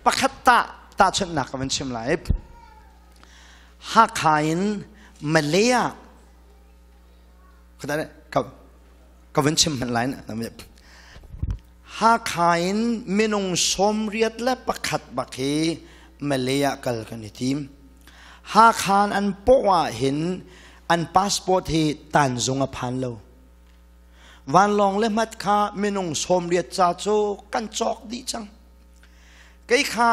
Pakhat ta tahchunhnak ka van chim lai. Hakha in Malay ah ka van chim hmanh lai. Hakha in minung 81 bak hi Malay ah kal kan i tim. Hakha an pawh ah hin an passport hi tanzung a phan lo. Vanlawng le hmat kha minung 80 ca cu kan cawk dih cang. Kei kha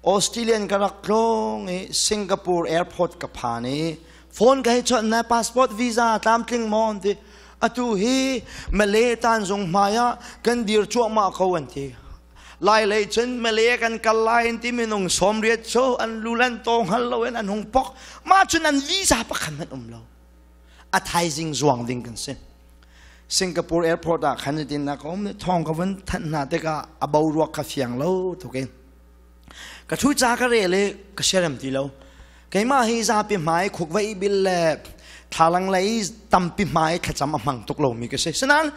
Australian ka rak tlawng i Singapore airport ka phan i phone ka hei chawnh na passport visa tlamtling maw an ti. Atu hi Malay tanzung hmai ah kan dir cuahmah ko an ti. Lai lei cun Malay kan kal lai an ti minung 80 cu an lu lan taw hngal lo in an hung pok. Mah cun an visa pakhat hmanh um lo. A thaizing zuang ding kan si. Singapore airport ah khan tin na ka um thong ka vun thanh hna tikah a boruak kha fiang lo tuk in ka thu ca ka rel i ka siarem ti lo. Keimah hi zapi hmai khuk vai bil le thlalang lei tampi hmai thlacam a hmang tuk lomi ka si. Sinain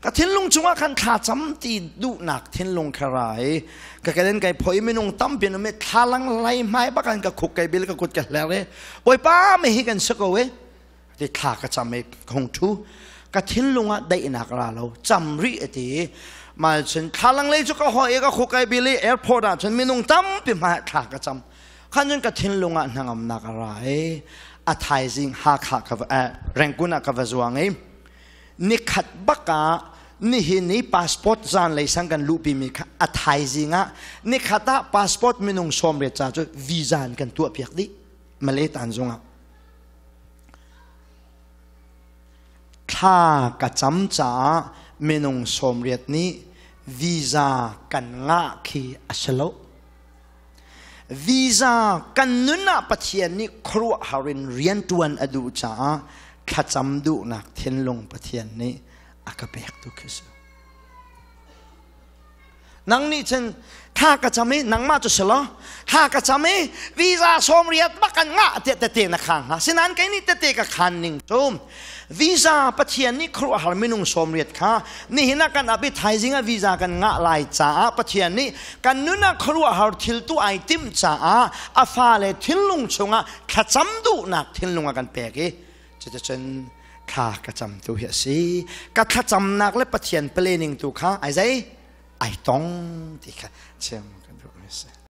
ka thinlung chungah khan thlacam ti duhnak thinlung kha ra i ka kelen kai phoi minung tampi an um i thlalang lei hmai bakan ka khuk kai bil ka kut ka hler i Bawipa me hi kan si ko e ti thla ka cam i ka hung ṭhu. Ka thinlung ah daihnak ra lo, cam rih a ti. Mal cun thlalang lei cu ka hoi i ka khuk ai bil i airport ah cun minung tampi hmai ah thla ka cam. Khan cun ka thinlung ah hnangamnak a ra i a thaizing Hakha ka va Rangoon ah ka va zuang i nikhat bak ah nihin i passport zanlei sang kan luhpi mi kha a thaizing ah nikhat ah passport minung 80 ca cu visa in kan tuah piak dih Malay tanzung ah. Thla ka cam caah minung 80 nih visa kan ngah khi a si lo. Visa kan nun ah Pathian nih khuaruahhar in rianṭuan a duh caah thlacam duhnak thinlung Pathian nih a ka pek tu khi si. Nang nih cun thla ka cam i nangmah cu si law thla ka cam i visa 80 bak kan ngah tiah tete na khang hnga. Sinain kei nih tete ka khan ning cu visa Pathian nih khuaruahhar minung 80 kha nihin ah kan ap i thaizing ah visa kan ngah lai caah Pathian nih kan nun ah khuaruahhar thil tu ai timh caah a fale thinlung chungah thlacam duhnak thinlung a kan pek i cuticun thla ka cam tu hi a si. Ka thlacamnak le Pathian planning tu kha ai zei ai tong ti kha chim kan duh mi si.